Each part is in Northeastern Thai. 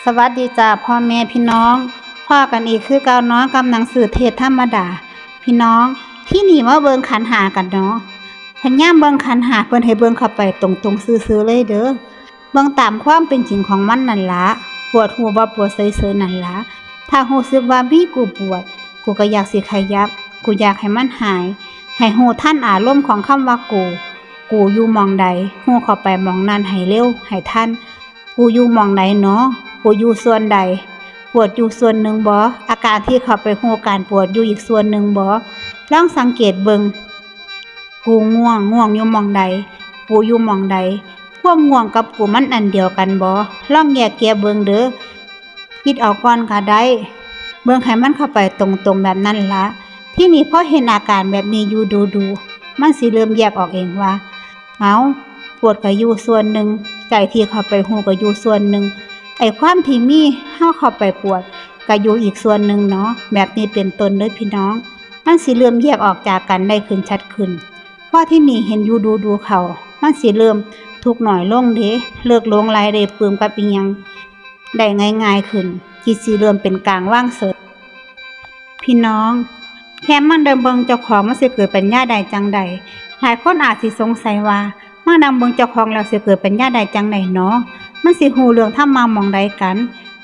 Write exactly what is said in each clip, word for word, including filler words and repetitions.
สวัสดีจ้าพ่อแม่พี่น้อง พ้อกันอีกคือเก่าเนาะกับหนังสือเทศน์ธรรมดา พี่น้อง ที่นี่มาเบิ่งขันธ์ห้ากันเนาะ พยายามเบิ่งขันธ์ห้าเพิ่นให้เบิ่งเข้าไปตรงๆซื่อๆเลยเด้อ เบิ่งตามความเป็นจริงของมันนั่นละ ปวดฮู้บ่ปวดเฉยๆนั่นละ ถ้าฮู้สึกว่ามีกูปวด กูก็อยากสิขยับ กูอยากให้มันหาย ให้ฮู้ทันอารมณ์ของคำว่ากู กูอยู่หม่องใด ฮู้เข้าไปหม่องนั้นให้เร็ว ให้ทัน กูอยู่หม่องใดหนอ กูอยู่ส่วนใด ปวดอยู่ส่วนหนึ่งบ่ อาการที่เข้าไปฮู้การปวดอยู่อีกส่วนหนึ่งบ่ ลองสังเกตเบิ่ง กูง่วง ง่วงอยู่หม่องใด กูอยู่หม่องใด ความง่วงกับกูมันอันเดียวกันบ่ ลองแยกแยะเบิ่งเด้อ คิดเอาก่อนก็ได้ เบิ่งให้มันเข้าไปตรงๆแบบนั้นละ ที่นี่พอเห็นอาการแบบนี้อยู่ดูๆ มันสิเริ่มแยกออกเองว่า เอา ปวดก็อยู่ส่วนหนึ่ง ใจที่เข้าไปฮู้ก็อยู่ส่วนหนึ่ง ไอ้ความที่มีเฮาเข้าไปปวดก็อยู่อีกส่วนหนึ่งเนาะ แบบนี้เป็นต้นเด้อพี่น้อง มันสิเริ่มแยกออกจากกันได้ขึ้นชัดขึ้น พอที่นี่เห็นอยู่ดูๆเข้า มันสิเริ่มทุกข์น้อยลงเด้ เลิกหลงไหลได้ปลื้มกับอิหยังได้ง่ายๆขึ้น จิตสิเริ่มเป็นกลางวางเฉย พี่น้อง แค่มานั่งเบิ่งเจ้าของมันสิเกิดปัญญาได้จั่งใด หลายคนอาจสิสงสัยว่า มานั่งเบิ่งเจ้าของแล้วสิเกิดปัญญาได้จั่งใดหนอ มันสิฮู้เรื่องธรรมะหม่องใดกัน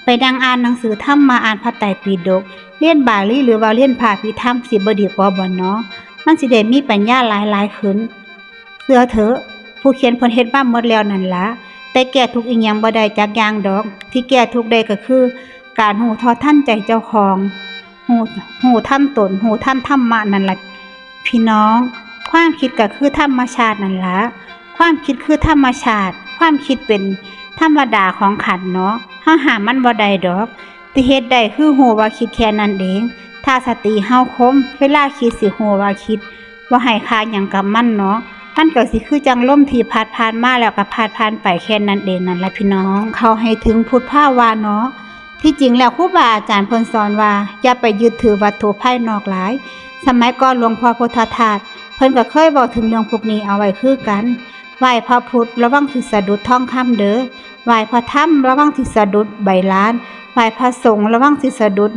ไปนั่งอ่านหนังสือธรรมะ อ่านพระไตรปิฎก เรียนบาลีหรือว่าเรียนพระอภิธรรมสิบ่ดีกว่าบ่หนอ มันสิได้มีปัญญาหลายๆขึ้น เชื่อเถอะ ผู้เขียนเพิ่นเฮ็ดมาหมดแล้วนั่นละ แต่แก้ทุกข์อิหยังบ่ได้จักอย่างดอก ที่แก้ทุกข์ได้ก็คือ การฮู้เท่าทันใจเจ้าของ ฮู้ ฮู้ทันตน ฮู้ทันธรรมะนั่นละ พี่น้อง ความคิดก็คือธรรมชาตินั่นละ ความคิดคือธรรมชาติ ความคิดเป็นธรรมดาของขันธ์เนาะ เฮาห้ามมันบ่ได้ดอก ที่เฮ็ดได้คือฮู้ว่าคิดแค่นั้นเอง ถ้าสติเฮาคม เวลาคิดสิฮู้ว่าคิด บ่ให้ค่าหยังกับมันเนาะ มันก็สิคือจั่งลมที่พัดผ่านมาแล้วก็พัดผ่านไปแค่นั้นเองนั่นแหละพี่น้อง เข้าให้ถึงพุทธภาวะเนาะ ที่จริงแล้วครูบาอาจารย์เพิ่นสอนว่า อย่าไปยึดถือวัตถุภายนอกหลาย สมัยก่อนหลวงพ่อพุทธทาส เพิ่นก็เคยเว้าถึงเรื่องพวกนี้เอาไว้คือกัน ไหว้พระพุทธระวังสิสะดุดทองคำเด้อ ไหว้พระธรรมระวังสิสะดุดใบลาน ไหว้พระสงฆ์ระวังสิสะดุด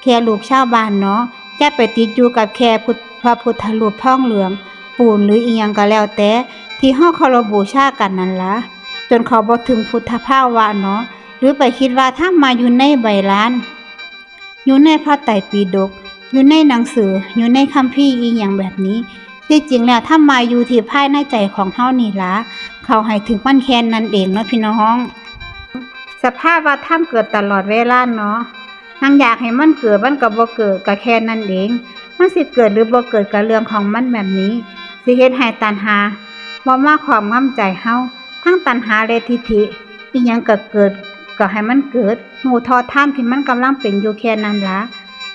แค่รูปชาวบ้านเนาะ อย่าไปติดอยู่กับแค่พุทธ พระพุทธรูปทองเหลือง ปูนหรืออิหยังก็แล้วแต่ ที่เฮาเคารพบูชากันนั่นละ จนเข้าบ่ถึงพุทธภาวะเนาะ หรือไปคิดว่าธรรมะอยู่ในใบลาน อยู่ในพระไตรปิฎก อยู่ในหนังสือ อยู่ในคัมภีร์อิหยังแบบนี้ ที่จริงแล้วธรรมะอยู่ที่ภายในใจของเฮานี่ละ เข้าให้ถึงมันแค่นั้นเองเนาะพี่น้อง สภาวะธรรมเกิดตลอดเวลาเนาะ หากอยากให้มันเกิด มันก็บ่เกิด ก็แค่นั้นเอง มันสิเกิดหรือบ่เกิดก็เรื่องของมันแบบนี้ สิเฮ็ดให้ตัณหาบ่มาครอบงำใจเฮา ทั้งตัณหาและทิฏฐิ อิหยังก็เกิด ก็ให้มันเกิด ฮู้เท่าทันที่มันกำลังเป็นอยู่แค่นั้นละ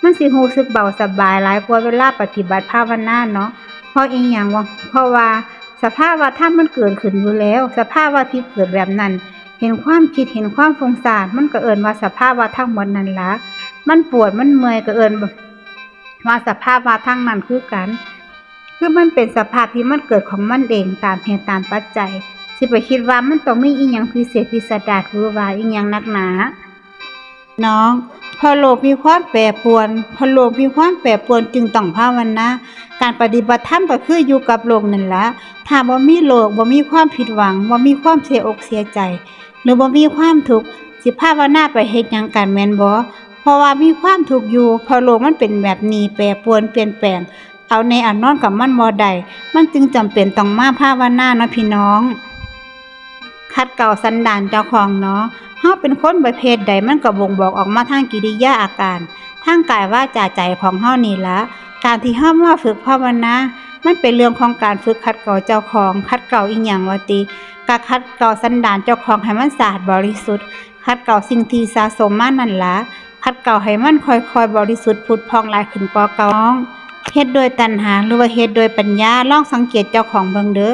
มันสิรู้สึกเบาสบายหลายกว่าเวลาปฏิบัติภาวนาเนาะ เพราะอิหยังวะ เพราะว่าสภาวะธรรมมันเกิดขึ้นอยู่แล้ว สภาวะที่เกิดแบบนั้น เห็นความคิด เห็นความฟุ้งซ่าน มันก็เอิ้นว่าสภาวะทั้งหมดนั่นละ มันปวด มันเมื่อย ก็เอิ้นว่าสภาวะทั้งนั้นคือกัน คือมันเป็นสภาพที่มันเกิดของมันเองตามเหตุตามปัจจัย สิไปคิดว่ามันต้องมีอิหยังพิเศษพิสดารหรือว่าอิหยังนักหนา น้อง เพราะโลกมีความแปรปรวน เพราะโลกมีความแปรปรวนจึงต้องภาวนา การปฏิบัติธรรมก็คืออยู่กับโลกนั่นละ ถ้าบ่มีโลก บ่มีความผิดหวัง บ่มีความเสียอกเสียใจ หรือบ่มีความทุกข์ สิภาวนาไปเฮ็ดหยังกันแม่นบ่ เพราะว่ามีความทุกข์อยู่ เพราะโลกมันเป็นแบบนี้ แปรปรวนเปลี่ยนแปลง เอาแน่เอานอนกับมันบ่ได้ มันจึงจำเป็นต้องมาภาวนาเนาะพี่น้อง ขัดเกลาสันดานเจ้าของเนาะ เฮาเป็นคนประเภทใดมันก็บ่งบอกออกมาทางกิริยาอาการ ทางกายวาจาใจของเฮานี่ละ การที่เฮามาฝึกภาวนา มันเป็นเรื่องของการฝึกขัดเกลาเจ้าของ ขัดเกลาอิหยังวะติ ก็ขัดเกลาสันดานเจ้าของให้มันสะอาดบริสุทธิ์ ขัดเกลาสิ่งที่สะสมมานั่นละ ขัดเกลาให้มันค่อยๆบริสุทธิ์ผุดผ่องหลายขึ้นกว่าเก่า เฮ็ดด้วยตัณหาหรือว่าเฮ็ดด้วยปัญญา ลองสังเกตเจ้าของเบิ่งเด้อ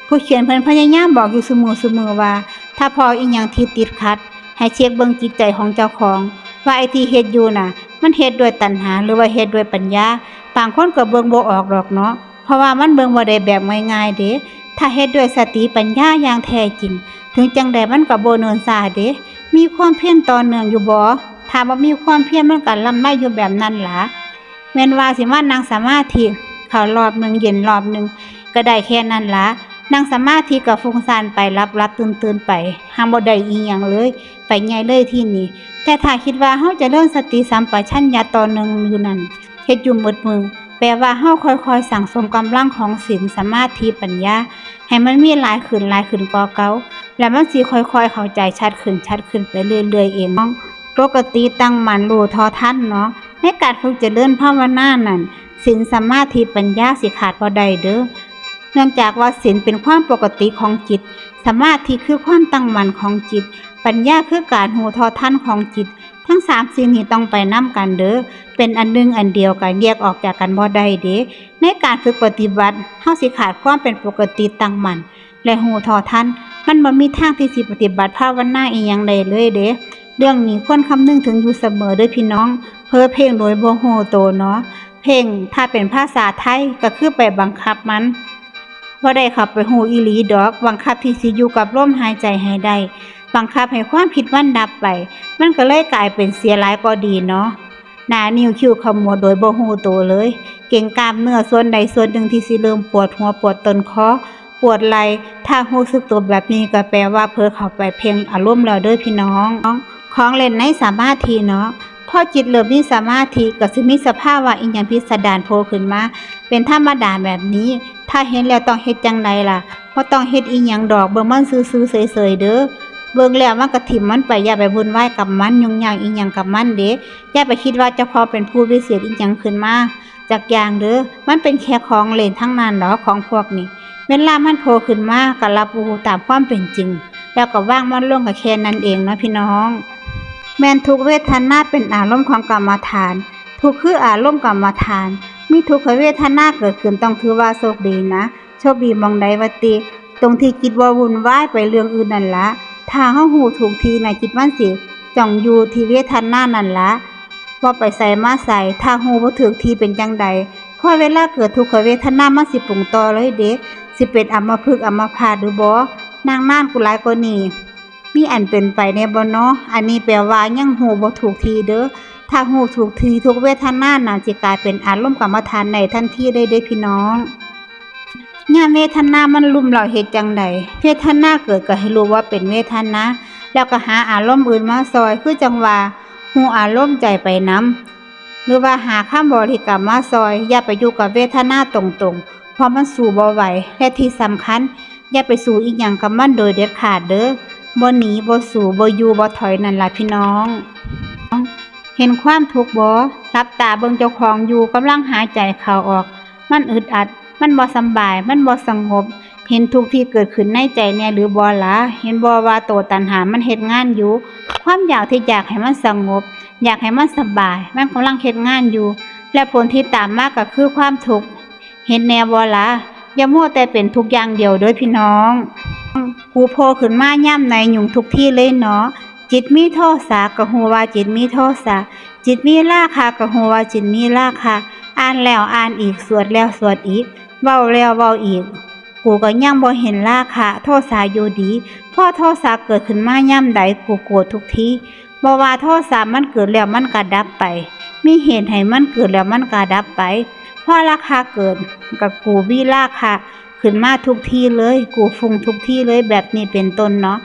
ผู้เขียนเพิ่นพยายามบอกอยู่ซุมื้อซุมื้อว่า ถ้าพ้ออิหยังที่ติดขัด ให้เช็คเบิ่งจิตใจของเจ้าของ ว่าไอ้ที่เฮ็ดอยู่น่ะ มันเฮ็ดด้วยตัณหาหรือว่าเฮ็ดด้วยปัญญา บางคนก็เบิ่งบ่ออกดอกเนาะ เพราะว่ามันเบิ่งบ่ได้แบบง่ายๆเด้ ถ้าเฮ็ดด้วยสติปัญญาอย่างแท้จริง ถึงจั่งใดมันก็บ่เนิ่นช้าเด้ มีความเพียรต่อเนื่องอยู่บ่ ถ้าบ่มีความเพียรมันก็ลำไรอยู่แบบนั้นล่ะ แม่นว่าสิมานั่งสมาธิ เข้ารอบหนึ่งเย็นรอบหนึ่ง ก็ได้แค่นั้นล่ะ นั่งสมาธิก็ฟุ้งซ่านไป หลับๆ ตื่นๆ ไป หาบ่ได้อีหยังเลย ไปใหญ่เลยทีนี้ แต่ถ้าคิดว่าเฮาเจริญสติสัมปชัญญะต่อเนื่องอยู่นั่น เฮ็ดอยู่หมดมื้อ แปลว่าเฮาค่อยๆ สั่งสมกำลังของศีล สมาธิ ปัญญา ให้มันมีหลายขึ้นหลายขึ้นกว่าเก่า แล้วมันสิค่อยๆ เข้าใจชัดขึ้นชัดขึ้นไปเรื่อยๆ เองเนาะ ปกติตั้งมั่นรู้เท่าทันเนาะ ในการฝึกเจริญภาวนานั่น ศีล สมาธิ ปัญญาสิขาดบ่ได้เด้อ เนื่องจากว่าศีลเป็นความปกติของจิต สมาธิคือความตั้งมั่นของจิต ปัญญาคือการรู้เท่าทันของจิต ทั้งสามสิ่งนี้ต้องไปนำกันเด้อ เป็นอันหนึ่งอันเดียวกัน แยกออกจากกันบ่ได้เด้ ในการฝึกปฏิบัติ เฮาสิขาดความเป็นปกติตั้งมั่น และรู้เท่าทัน มันบ่มีทางที่สิปฏิบัติภาวนาอีหยังได้เลยเด้ เรื่องนี้ควรคำนึงถึงอยู่เสมอเด้อพี่น้อง เผลอเพ่งโดยบ่รู้ตัวเนาะ เพ่งถ้าเป็นภาษาไทยก็คือไปบังคับมัน บ่ได้เข้าไปรู้อีหลีดอก บังคับที่สิอยู่กับลมหายใจให้ได้ บังคับให้ความคิดมันดับไป มันก็เลยกลายเป็นเสียหลายกว่าดีเนาะ หน้านิ้วคิ้วขมวดโดยบ่รู้ตัวเลย เกร็งกล้ามเนื้อส่วนใดส่วนหนึ่งที่สิเริ่มปวดหัวปวดต้นคอ ปวดไหล่ ถ้ารู้สึกตัวแบบนี้ก็แปลว่าเผลอเข้าไปเพ่งอารมณ์แล้วเด้อพี่น้อง ของเล่นในสมาธิเนาะ พอจิตเริ่มมีสมาธิก็สิมีสภาวะอิหยังพิสดารโผล่ขึ้นมา เป็นธรรมดาแบบนี้ ถ้าเห็นแล้วต้องเฮ็ดจั่งใดล่ะ บ่ต้องเฮ็ดอีหยังดอก เบิ่งมันซื่อๆ เฉยๆ เด้อ เบิ่งแล้วมันก็ถิ่มมันไป อย่าไปวุ่นวายกับมัน ยุ่งยากอีหยังกับมันเด้ อย่าไปคิดว่าเจ้าของเป็นผู้วิเศษอีหยังขึ้นมาจักอย่างเด้อ มันเป็นแค่ของเล่นทั้งนั้นดอก ของพวกนี้ เวลามันโผล่ขึ้นมาก็รับรู้ตามความเป็นจริง แล้วก็วางมันลงก็แค่นั้นเองเนาะพี่น้อง แม่นทุกเวทนาเป็นอารมณ์ของกรรมฐาน ทุกข์คืออารมณ์กรรมฐาน มีทุกขเวทนาเกิดขึ้นต้องถือว่าโชคดีนะ โชคดีหม่องใดวะติ ตรงที่จิตบ่วุ่นวายไปเรื่องอื่นนั่นละ ถ้าเฮารู้ถูกที่นะ จิตมันสิจ้องอยู่ที่เวทนานั่นละ บ่ไปไสมาไส ถ้ารู้บ่ถูกที่เป็นจั่งใด พอเวลาเกิดทุกขเวทนามันสิปรุงต่อเลยเด้ สิเป็นอัมพฤกษ์อัมพาตหรือบ่ นางนานกูหลายกว่านี้ มีอันเป็นไปแน่บ่เนาะ อันนี้แปลว่ายังรู้บ่ถูกที่เด้อ ถ้ารู้ถูกที่ทุกเวทนาน่ะสิกลายเป็นอารมณ์กรรมฐานได้ทันทีเลยเด้พี่น้อง ยามเวทนามันลุ่มเร้าเฮ็ดจั่งใด เวทนาเกิดก็ให้รู้ว่าเป็นเวทนา แล้วก็หาอารมณ์อื่นมาซ่อย คือจั่งว่ารู้อารมณ์ใจไปนำ หรือว่าหาคำบริกรรมมาซ่อย อย่าไปอยู่กับเวทนาตรงๆ เพราะมันสู้บ่ไหว และที่สำคัญ อย่าไปสู้อีหยังกับมันโดยเด็ดขาดเด้อ บ่หนี บ่สู้ บ่อยู่ บ่ถอยนั่นล่ะพี่น้อง เห็นความทุกข์บ่ หลับตาเบิ่งเจ้าของอยู่ กำลังหายใจเข้าออก มันอึดอัด มันบ่สำบาย มันบ่สงบ เห็นทุกข์ที่เกิดขึ้นในใจแน่หรือบ่ล่ะ เห็นบ่ว่าโตตัณหามันเฮ็ดงานอยู่ ความอยากที่อยากให้มันสงบ อยากให้มันสบาย มันกำลังเฮ็ดงานอยู่ และผลที่ตามมาก็คือความทุกข์ เห็นแน่บ่ล่ะ อย่ามัวแต่เป็นทุกข์อย่างเดียวเด้อพี่น้อง กูโผล่ขึ้นมายามใดยุ่งทุกทีเลยเนาะ จิตมีโทสะก็ฮู้ว่าจิตมีโทสะ จิตมีราคะก็ฮู้ว่าจิตมีราคะ อ่านแล้วอ่านอีก สวดแล้วสวดอีก เว้าแล้วเว้าอีก กูก็ยังบ่เห็นราคะ โทสะอยู่ดี พอโทสะเกิดขึ้นมายามใด กูโกรธทุกที บ่ว่าโทสะมันเกิดแล้วมันก็ดับไป มีเหตุให้มันเกิดแล้วมันก็ดับไป พอราคะเกิด ก็กูมีราคะขึ้นมาทุกทีเลย กูฟุ้งทุกทีเลย แบบนี้เป็นต้นเนาะ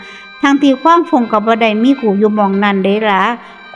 ทั้งที่ความฟุ้งก็บ่ได้มีกูอยู่หม่องนั้นเด้ล่ะ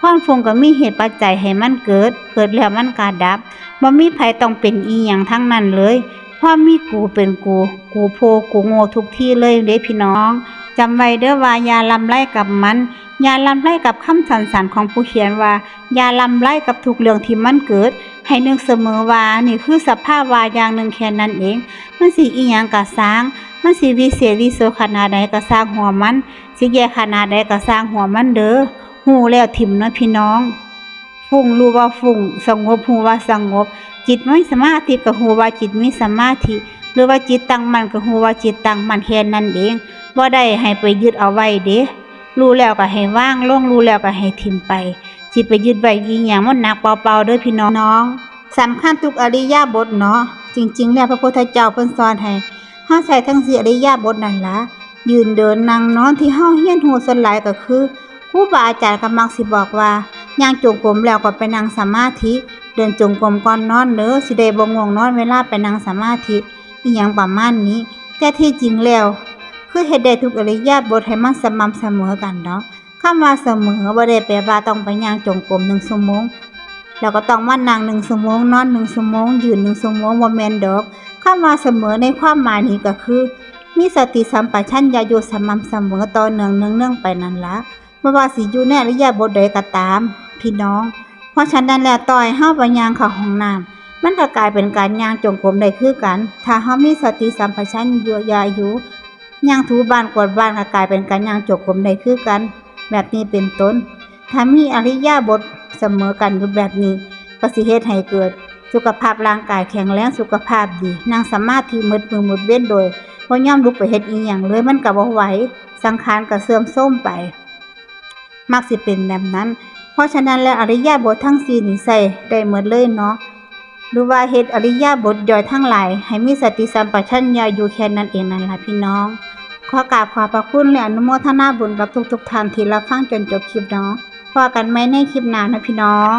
ความฟุ้งก็มีเหตุปัจจัยให้มันเกิด เกิดแล้วมันก็ดับ บ่มีไผต้องเป็นอีหยังทั้งนั้นเลย ความมีกูเป็นกู กูโพ กูโง่ทุกทีเลยเด้พี่น้อง จำไว้เด้อว่าอย่าลำไรกับมัน อย่าลำไรกับคำสั้นๆของผู้เขียนว่า อย่าลำไรกับทุกเรื่องที่มันเกิด ให้นึกเสมอว่านี่คือสภาวะอย่างหนึ่งแค่นั้นเอง มันสิอีหยังก็ซ่าง มันสิวิเศษวิโสขนาดใดก็ซ่างหัวมัน สิแย่ขนาดใดก็ซ่างหัวมันเด้อ ฮู้แล้วถิ่มเนาะพี่น้อง ฟุ้งรู้ว่าฟุ้ง สงบฮู้ว่าสงบ จิตมีสมาธิก็ฮู้ว่าจิตมีสมาธิ หรือว่าจิตตั้งมั่นก็ฮู้ว่าจิตตั้งมั่นแค่นั้นเอง บ่ได้ให้ไปยึดเอาไว้เด้ รู้แล้วก็ให้วางลง รู้แล้วก็ให้ถิ่มไป สิไปยึดไว้อีหยังมันหนักเปล่าๆเด้อพี่น้อง สำคัญทุกอิริยาบถเนาะ จริงๆแล้วพระพุทธเจ้าเพิ่นสอนให้เฮาใช้ทั้งสี่อิริยาบถนั่นล่ะ ยืนเดินนั่งนอน ที่เฮาเรียนรู้ส่วนหลายก็คือ ครูบาอาจารย์ก็มักสิบอกว่า ย่างจงกรมแล้วก็ไปนั่งสมาธิ เดินจงกรมก่อนนอนเด้อ สิได้บ่ง่วงนอนเวลาไปนั่งสมาธิ อิหยังประมาณนี้ แต่ที่จริงแล้ว คือเฮ็ดได้ทุกอิริยาบถให้มันสม่ำเสมอกันเนาะ คำว่าเสมอบ่ได้แปลว่าต้องไปย่างจงกรมหนึ่งชั่วโมง แล้วก็ต้องมานั่งหนึ่งชั่วโมง นอนหนึ่งชั่วโมง ยืนหนึ่งชั่วโมง บ่แม่นดอก คำว่าเสมอในความหมายนี้ก็คือ มีสติสัมปชัญญะอยู่สม่ำเสมอต่อเนื่องเนืองๆไปนั่นละ บ่ว่าสิอยู่ในอิริยาบถใดก็ตาม พี่น้อง เพราะฉะนั้นแล้วต่อให้เฮาไปย่างเข้าห้องน้ำ มันก็กลายเป็นการย่างจงกรมได้คือกัน ถ้าเฮามีสติสัมปชัญญะอยู่ ย่างถูบ้านกวาดบ้านก็กลายเป็นการย่างจงกรมได้คือกัน แบบนี้เป็นต้น ถ้ามีอิริยาบถเสมอกันอยู่แบบนี้ ก็สิเฮ็ดให้เกิดสุขภาพร่างกายแข็งแรง สุขภาพดี นั่งสมาธิหมดมื้อหมดเว็นโดยบ่ยอมลุกไปเฮ็ดอิหยังเลย มันก็บ่ไหว สังขารก็เสื่อมโทรมไป มักสิเป็นแบบนั้น เพราะฉะนั้นแล้วอิริยาบถทั้งสี่นี่ใช้ได้หมดเลยเนาะ หรือว่าเฮ็ดอิริยาบถย่อยทั้งหลาย ให้มีสติสัมปชัญญะอยู่แค่นั้นเองนั่นล่ะพี่น้อง ขอกราบขอบพระคุณและอนุโมทนาบุญกับทุกๆท่านที่รับฟังจนจบคลิปเนาะ พ้อกันใหม่ในคลิปหน้านะพี่น้อง